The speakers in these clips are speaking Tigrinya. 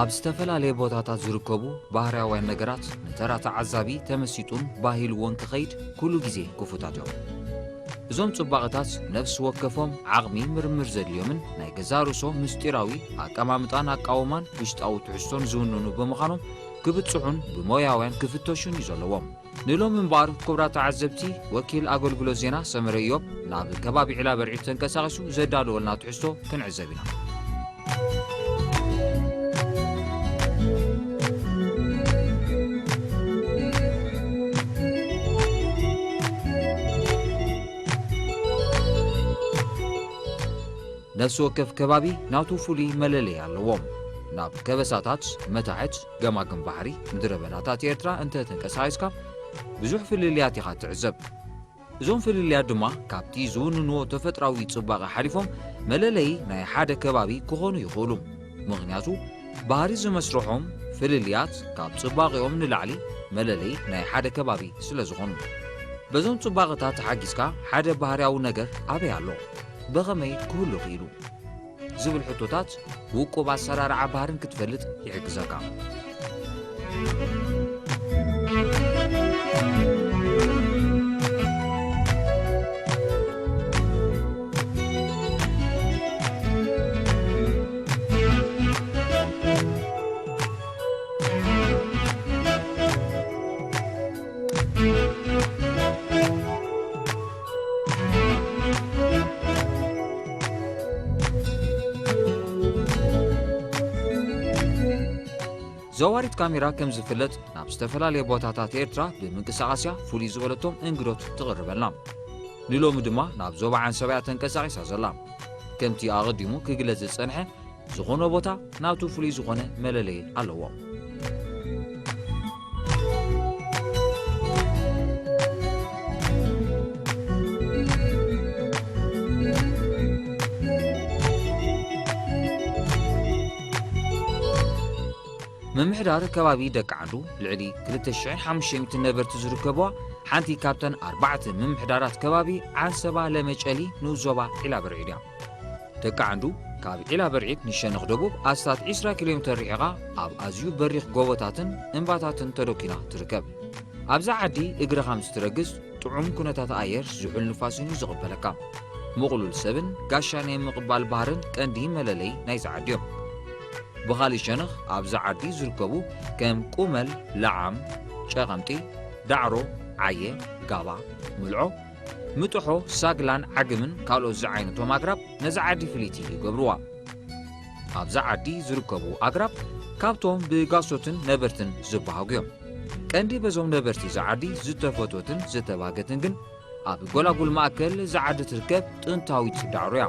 ኣብ ዝተፈላለየ ቦታታት ዝርከቡ ባህርያውያን ነገራት ንተራ ተዓዛቢ ተመሲጡን ባሂልዎን ክኸይድ ኩሉ ግዜ ክፉታት እዮም። እዞም ጽባቐታት ነፍሲ ወከፎም ዓቕሚ ምርምር ዘድልዮምን ናይ ገዛእ ርእሶ ምስጢራዊ ኣቀማምጣን ኣቃውማን ውሽጣዊ ትሕዝቶን ዝውንኑ ብምዃኖም ክብጽሑን ብሞያውያን ክፍተሹን እዩ ዘለዎም። ንሎሚ እምበኣር ክቡራት ተዓዘብቲ፣ ወኪል ኣገልግሎት ዜና ሰመረ ኢዮብ ናብ ከባቢ ዒላ በርዒድ ተንቀሳቒሱ ዘዳለወልና ትሕዝቶ ክንዕዘብ ኢና። ነፍሲ ወከፍ ከባቢ ናቱ ፍሉይ መለለዪ ኣለዎ። ናብ ከበሳታት፣ መታሕት፣ ገማግም ባሕሪ፣ ምድረ በዳታት ኤርትራ እንተ ተንቀሳቒስካ፣ ብዙሕ ፍልልያት ኢኻ ትዕዘብ። እዞም ፍልልያት ድማ ካብቲ ዝውንንዎ ተፈጥራዊ ጽባቐ ሓሊፎም መለለዪ ናይ ሓደ ከባቢ ክኾኑ ይኽእሉ። ምኽንያቱ፣ ባህሪ ዝመስርሖም ፍልልያት ካብ ጽባቐኦም ንላዕሊ መለለዪ ናይ ሓደ ከባቢ ስለ ዝኾኑ። በዞም ጽባቐታት ተሓጊዝካ ሓደ ባህርያዊ ነገር ኣበይ ኣሎ? ብኸመይ ክህሉ ኽኢሉ? ዝብል ሕቶታት ውቁብ ኣሰራርዓ ባህርን ክትፈልጥ ይሕግዘካ። ዘዋሪት ካሜራ ከም ዝፍለጥ ናብ ዝተፈላለየ ቦታታት ኤርትራ ብምንቅስቓስያ ፍሉይ ዝበለቶም እንግዶት ትቕርበልና። ንሎሚ ድማ ናብ ዞባ ዓንሰባያ ተንቀሳቒሳ ዘላ። ከምቲ ኣቐዲሙ ክግለጽ ዝጸንሐ፣ ዝኾነ ቦታ ናቱ ፍሉይ ዝኾነ መለለዪ ኣለዎ። ምምሕዳር ከባቢ ደቂ ዓንዱ ልዕሊ ክልተ ሽሕን ሓሙሽተ ሚእትን ነበርቲ ዝርከብዋ ሓንቲ ካብተን ኣርባዕተ ምምሕዳራት ከባቢ ዓንሰባ ለመጨሊ ንኡስ ዞባ ዒላ በርዒድ እያ። ደቂ ዓንዱ ካብ ዒላ በርዒድ ንሸነኽ ደቡብ ኣስታት ዕስራ ኪሎ ሜተር ርሒቓ ኣብ ኣዝዩ በሪኽ ጎቦታትን እምባታትን ተደኲና ትርከብ። ኣብዛ ዓዲ እግርኻ ምስ ትረግጽ ጥዑም ኩነታት ኣየር ዝሑል ንፋስን እዩ ዝቕበለካ። ምቕሉል ሰብን ጋሻ ናይ ምቕባል ባህርን ቀንዲ መለለዪ ናይዛ ዓዲ እዮም። ብኻልእ ሸነኽ ኣብዛ ዓዲ ዝርከቡ ከም ቁመል፣ ለዓም፣ ጨቐምጢ፣ ዳዕሮ፣ ዓየ፣ ጋባ፣ ምልዖ፣ ምጥሖ፣ ሳግላን ዓግምን ካልኦት ዝዓይነቶም ኣግራብ ነዛ ዓዲ ፍልይቲ ይገብርዋ። ኣብዛ ዓዲ ዝርከቡ ኣግራብ ካብቶም ብጋሶትን ነበርትን ዝበሃጉ እዮም። ቀንዲ በዞም ነበርቲ እዛ ዓዲ ዝተፈትወትን ዝተባህገትን ግን ኣብ ጎላጉል ማእከል እዛ ዓዲ ትርከብ ጥንታዊት ዳዕሮ እያ።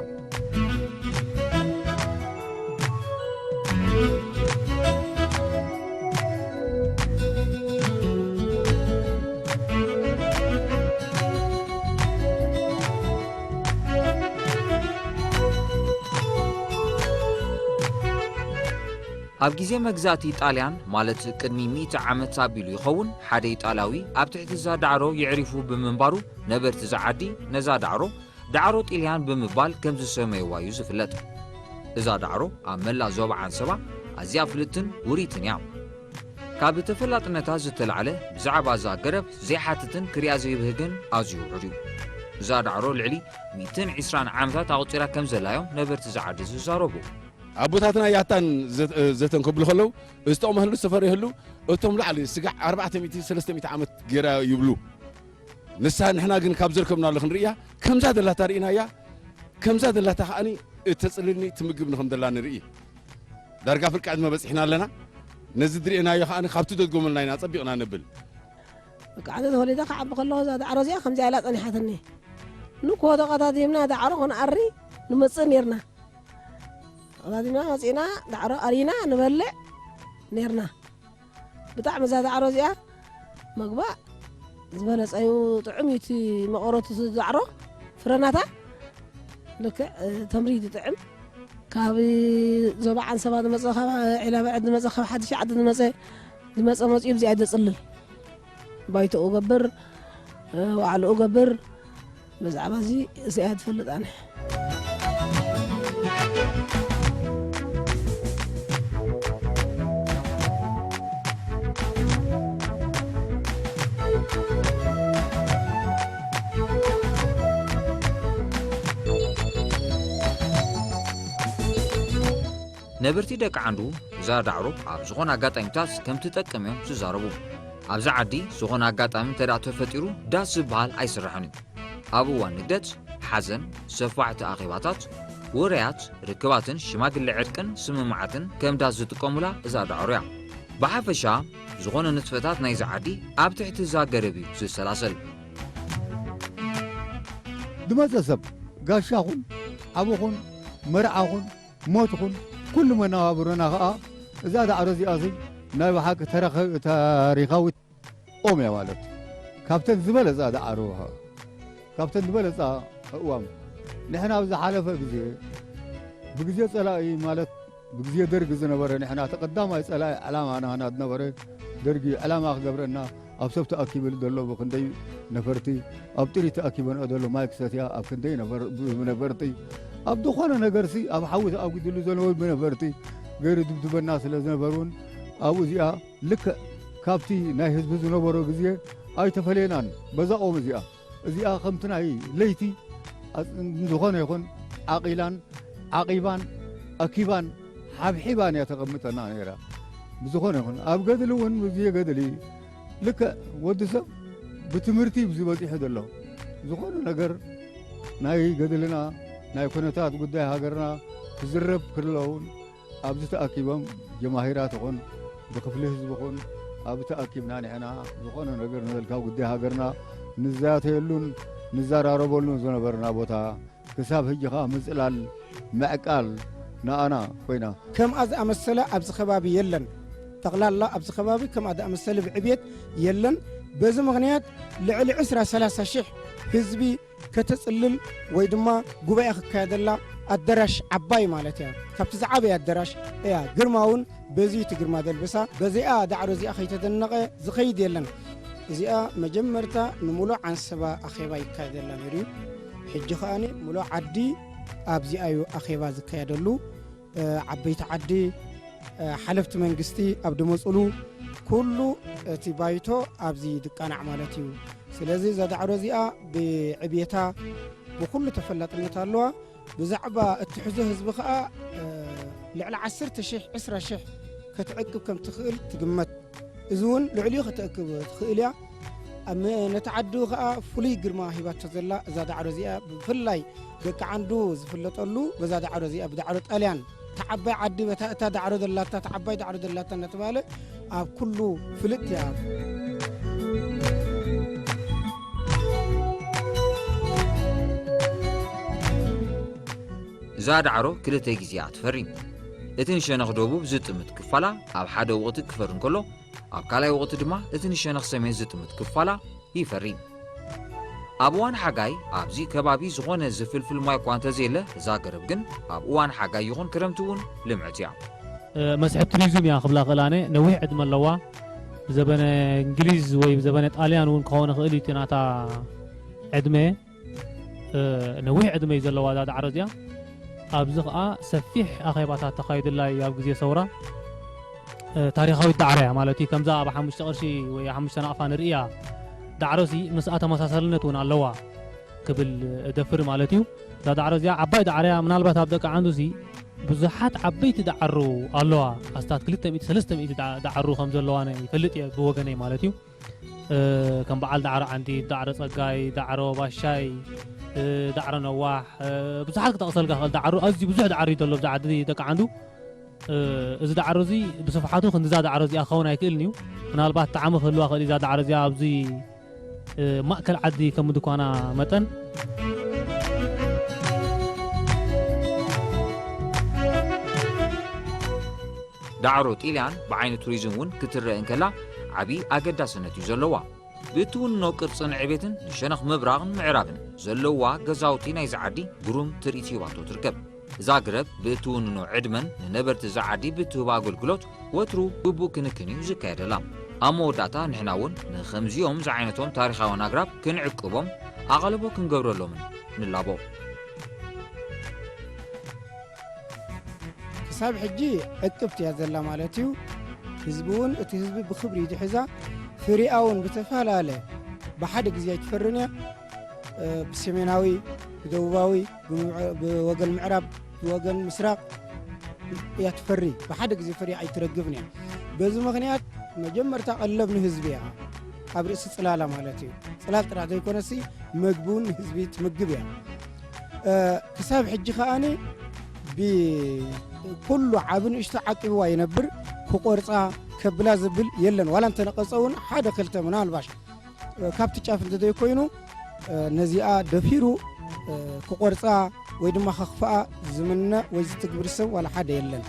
ኣብ ግዜ መግዛእቲ ጣልያን፣ ማለት ቅድሚ ሚእቲ ዓመት ኣቢሉ ይኸውን፣ ሓደ ኢጣልያዊ ኣብ ትሕቲ እዛ ዳዕሮ የዕሪፉ ብምንባሩ፣ ነበርቲ እዛ ዓዲ ነዛ ዳዕሮ ዳዕሮ ጢልያን ብምባል ከም ዝሰመይዋ እዩ ዝፍለጥ። እዛ ዳዕሮ ኣብ መላእ ዞባ ዓንሰባ ኣዝያ ፍልጥትን ውርይትን እያ። ካብ ተፈላጥነታ ዝተላዕለ ብዛዕባ እዛ ገረብ ዘይሓትትን ክሪኣ ዘይብህግን ኣዝዩ ውሑድ እዩ። እዛ ዳዕሮ ልዕሊ ሚእትን ዕስራን ዓመታት ኣቑጺራ ከም ዘላ እዮም ነበርቲ እዛ ዓዲ ዝዛረቡ። ኣቦታትና ያታን ዘ-፣ ዘተን ከብሉ ከለዉ፣ እዚ ጥቕሚ ህሉ፣ ዝፈሪ ህሉ፣ እቶም ላዕሊ ስጋዕ ኣርባዕተ ሚእቲ፣ ሰለስተ ሚእቲ ዓመት ገይራ ይብሉ። ንሳ ንሕና ግን ካብ ዘርከብናሉ ክንርእያ፣ ከምዛ ዘላታ ርኢናያ፣ ከምዛ ዘላታ ከኣኒ እተጽልልኒ፣ ትምግብኒ ከም ዘላ ንርኢ። ዳርጋ ፍርቂ ዕድመ በጺሕና ኣለና። ነዚ ዝርእናዮ ከኣኒ ካብቲ ደገመልና ኢና ጸቢቕና ነብል። በቃ ኣነ ተወሊደ ክዓቢ ከለኹ እዛ ዳዕሮ እዚኣ ከምዚኣ ኢላ ጸኒሓትኒ። ንግሆ ተቐዳዲምና ዳዕሮ ክንኣሪ ንመጽእ ኔርና። ተቐዳዲምና መጺእና ዳዕሮ ኣሪና ንበልዕ ኔርና። ብጣዕሚ እዛ ዳዕሮ እዚኣ መግባ ዝበለጸዩ ጥዑም እዩ እቲ መቐረቱ ዳዕሮ ፍረናታ ልክዕ፣ እ፣ ተምሪ እዩ ዝጥዕም። ካብ ዞባ ዓንሰባ ዝመጸ፣ ካብ ዒላ በርዕድ ዝመጸ፣ ካብ ሓድሽ ዓዲ ዝመጸ፣ ዝመጸ መጺኡ ብዚኣ እዩ ዘጽልል። ባይቶኡ ገብር፣ እ፣ ዋዕልኡ ገብር። ብዛዕባ እዚ እዚኣ ትፈልጥ ኣነ። ነበርቲ ደቂ ዓንዱ እዛ ዳዕሮ ኣብ ዝኾነ ኣጋጣሚታት ከም ትጠቅም እዮም ዝዛረቡ። ኣብዛ ዓዲ ዝኾነ ኣጋጣሚ እንተ ደኣ ተፈጢሩ ዳስ ዝበሃል ኣይስራሕን እዩ። ኣብ እዋን ንግደት፣ ሓዘን፣ ሰፋሕቲ ኣኼባታት፣ ወረያት፣ ርክባትን ሽማግለ ዕርቅን ስምምዓትን ከም ዳስ ዝጥቀሙላ እዛ ዳዕሮ እያ። ብሓፈሻ፣ ዝኾነ ንጥፈታት ናይዚ ዓዲ ኣብ ትሕቲ እዛ ገረብ እዩ ዝሰላሰል። ዝመጸ ሰብ ጋሻኹን ዓብኹን መርዓኹን ሞትኹን ኩሉ መነባብሮና ኸኣ እዛ ዳዕሮ እዚኣ እዚ ናይ ብሓቂ ተረኸ- ታሪኻዊት ኦም እያ ማለት ካብተን ዝበለጻ ዳዕሮ ኸኣ ካብተን ዝበለጻ እዋም ንሕና ኣብ ዝሓለፈ ግዜ ብግዜ ጸላኢ ማለት ብግዜ ደርጊ ዝነበረ ንሕና እቲ ቀዳማይ ጸላኢ ዕላማ ናህና ዝነበረ ደርጊ ዕላማ ክገብረና ኣብ ሰብ ተኣኪቡ ዘሎ ብክንደይ ነፈርቲ ኣብ ጥሪት ተኣኪበንኦ ዘሎ ማይ ክሰትያ ኣብ ክንደይ ነፈር- ብነፈርቲ ኣብ ዝኾነ ነገርሲ ኣብ ሓዊ ተኣጒድሉ ዘሎ ብነፈርቲ ገይሩ ድብድበና ስለ ዝነበሩን ኣብኡ እዚኣ ልክዕ ካብቲ ናይ ህዝቢ ዝነበሮ ግዜ ኣይተፈለየናን በዛ ኦም እዚኣ እዚኣ ከምቲ ናይ ለይቲ ዝኾነ ይኹን ዓቒላን ዓቒባን ኣኪባን ሓብሒባን እያ ተቐምጠና ነይራ። ብዝኾነ ይኹን ኣብ ገድሊ እውን ብግዜ ገድሊ ልክዕ ወዲ ሰብ ብትምህርቲ እዩ ዝበፂሑ ዘሎ ዝኾነ ነገር ናይ ገድልና ናይ ኩነታት ጉዳይ ሃገርና ክዝረብ ክለውን ኣብዚ ተኣኪቦም ጀማሂራት ይኹን ብክፍሊ ህዝቢ ኹን ኣብ ተኣኪብና ንሕና ዝኾነ ነገር ንመልካዊ ጉዳይ ሃገርና ንዛተየሉን ንዘራረበሉን ዝነበርና ቦታ ክሳብ ሕጂ ኸዓ ምጽላል ምዕቃል ንኣና ኮይና። ከምኣ ዝኣመሰለ ኣብዚ ከባቢ የለን። ጠቕላላ ኣብዚ ከባቢ ከምኣ ዝኣመሰለ ብዕብየት የለን። በዚ ምኽንያት ልዕሊ ዕስራ ሰላሳ ሽሕ ህዝቢ ከተጽልል ወይ ድማ ጉባኤ ክካየደላ ኣደራሽ ዓባይ ማለት እያ። ካብቲ ዝዓበየ ኣደራሽ እያ። ግርማ እውን በዚ እቲ ግርማ ደልብሳ በዚኣ ዳዕሮ እዚኣ ከይተደነቐ ዝኸይድ የለን። እዚኣ መጀመርታ ንምሉእ ዓንሰባ ኣኼባ ይካየደላ ነይሩ እዩ። ሕጂ ከኣ ምሉእ ዓዲ ኣብዚኣ እዩ ኣኼባ ዝካየደሉ። ዓበይቲ ዓዲ፣ ሓለፍቲ መንግስቲ ኣብ ድመፅሉ ኩሉ እቲ ባይቶ ኣብዚ ድቃናዕ ማለት እዩ። ስለዚ እዛ ዳዕሮ እዚኣ ብዕብየታ ብኩሉ ተፈላጥነት ኣለዋ። ብዛዕባ እትሕዞ ህዝቢ ከዓ ልዕሊ ዓሰርተ ሽሕ፣ ዕስራ ሽሕ ከትዕቅብ ከም ትኽእል ትግመት። እዚ እውን ልዕሊኡ ከተእክብ ትኽእል እያ። ኣብ መ- ነቲ ዓዲ ከዓ ፍሉይ ግርማ ሂባቶ ዘላ እዛ ዳዕሮ እዚኣ ብፍላይ ደቂ ዓንዱ ዝፍለጠሉ በዛ ዳዕሮ እዚኣ ብዳዕሮ ጣልያን እታ ዓባይ ዓዲ በታ እታ ዳዕሮ ዘላታ እታ ዓባይ ዳዕሮ ዘላታ እናተባህለ ኣብ ኩሉ ፍልጥቲ እያ። እዛ ዳዕሮ ክልተ ግዜ እያ ትፈሪ። እቲ ንሸነኽ ደቡብ ዝጥምት ክፋላ ኣብ ሓደ ወቕቲ ክፈሪ እንከሎ፣ ኣብ ካልኣይ ወቕቲ ድማ እቲ ንሸነኽ ሰሜን ዝጥምት ክፋላ ይፈሪ። ኣብ እዋን ሓጋይ ኣብዚ ከባቢ ዝኾነ ዝፍልፍል ማይ እኳ እንተዘየለ፣ እዛ ገረብ ግን ኣብ እዋን ሓጋይ ይኹን ክረምቲ እውን ልምዕቲ እያ። መስሕብ ቱሪዝም እያ ክብላ ክእል ኣነ። ነዊሕ ዕድመ ኣለዋ። ብዘበነ እንግሊዝ ወይ ብዘበነ ጣልያን እውን ክኸውን ይኽእል እዩ እቲ ናታ ዕድመ። ነዊሕ ዕድመ እዩ ዘለዋ እዛ ዳዕሮ እዚኣ። ኣብዚ ኸዓ ሰፊሕ ኣኼባታት ተኻይዱላ እዩ ኣብ ግዜ ሰውራ። ታሪኻዊት ዳዕሮ እያ ማለት እዩ። ከምዛ ኣብ ሓሙሽተ ቅርሺ ወይ ሓሙሽተ ናቕፋ ንርእያ ዳዕሮሲ ምስኣ ተመሳሳልነት እውን ኣለዋ ክብል እደፍር ማለት እዩ። እዛ ዳዕሮ እዚኣ ዓባይ ዳዕሮ እያ። ምናልባት ኣብ ደቂ ዓንዱሲ ብዙሓት ዓበይቲ ዳዕሮ ኣለዋ። ኣስታት ክልተ ሚእቲ ሰለስተ ሚእቲ ዳ- ዳዕሮ ከም ዘለዋ ናይ ይፈልጥ እየ ብወገነይ ማለት እዩ። ከም በዓል ዳዕሮ ዓንዲት፣ ዳዕሮ ጸጋይ፣ ዳዕሮ ባሻይ፣ ዳዕሮ ነዋሕ፣ ብዙሓት ክጠቕሰልካ ክእል ዳዕሮ፣ ኣዝዩ ብዙሕ ዳዕሮ እዩ ዘሎ ኣብዚ ዓዲ ደቂ ዓንዱ። እዚ ዳዕሮ እዚ ብስፍሓቱ ክንድዛ ዳዕሮ እዚኣ ክኸውን ኣይክእልን እዩ። ምናልባት ጣዕሚ ክህልዋ ክእል እዛ ዳዕሮ እዚኣ ኣብዚ ማእከል ዓዲ ከም ምድኳና መጠን። ዳዕሮ ጢልያን ብዓይኒ ቱሪዝም እውን ክትረአ እንከላ ዓብዪ ኣገዳስነት እዩ ዘለዋ። ብእትውንኖ ቅርጽን ዕቤትን ንሸነኽ ምብራቕን ምዕራብን ዘለዋ ገዛውቲ ናይዚ ዓዲ ግሩም ትርኢት ሂባቶ ትርከብ። እዛ ግረብ ብእትውንኖ ዕድመን ንነበርቲ እዛ ዓዲ ብትህቦ ኣገልግሎት ወትሩ ግቡእ ክንክን እዩ ዝካየደላ። ኣብ መወዳእታ ንሕና እውን ንኸምዚኦም ዝዓይነቶም ታሪኻውያን ኣግራብ ክንዕቅቦም ኣቓልቦ ክንገብረሎምን ንላቦ። ክሳብ ሕጂ ዕቅብቲ እያ ዘላ ማለት እዩ። ህዝቢ እውን እቲ ህዝቢ ብክብሪ እዩ ዝሕዛ። ፍሪኣ እውን ብተፈላለ ብሓደ ግዜ ኣይትፈርን እያ። ብሰሜናዊ፣ ብደቡባዊ፣ ብወገን ምዕራብ፣ ብወገን ምስራቕ እያ ትፈሪ። ብሓደ ግዜ ፈርያ ኣይትረግፍን እያ። በዚ ምኽንያት መጀመርታ ቀለብ ንህዝቢ እያ፣ ኣብ ርእሲ ጽላላ ማለት እዩ። ጽላል ጥራሕ ዘይኮነሲ፣ መግቢ እውን ንህዝቢ ትምግብ እያ። እ፣ ክሳብ ሕጂ ከኣኒ ብኩሉ ዓቢ ንእሽቶ ዓቂብዋ ይነብር። ክቆርጻ ከብላ ዝብል የለን። ዋላ እንተነቀጸ እውን ሓደ ክልተ ምናልባሽ፣ እ፣ ካብቲ ጫፍ እንተዘይኮይኑ፣ እ፣ ነዚኣ ደፊሩ፣ እ፣ ክቆርጻ ወይ ድማ ከኽፍኣ ዝምነ ወይ ዝትግብር ሰብ ዋላ ሓደ የለን።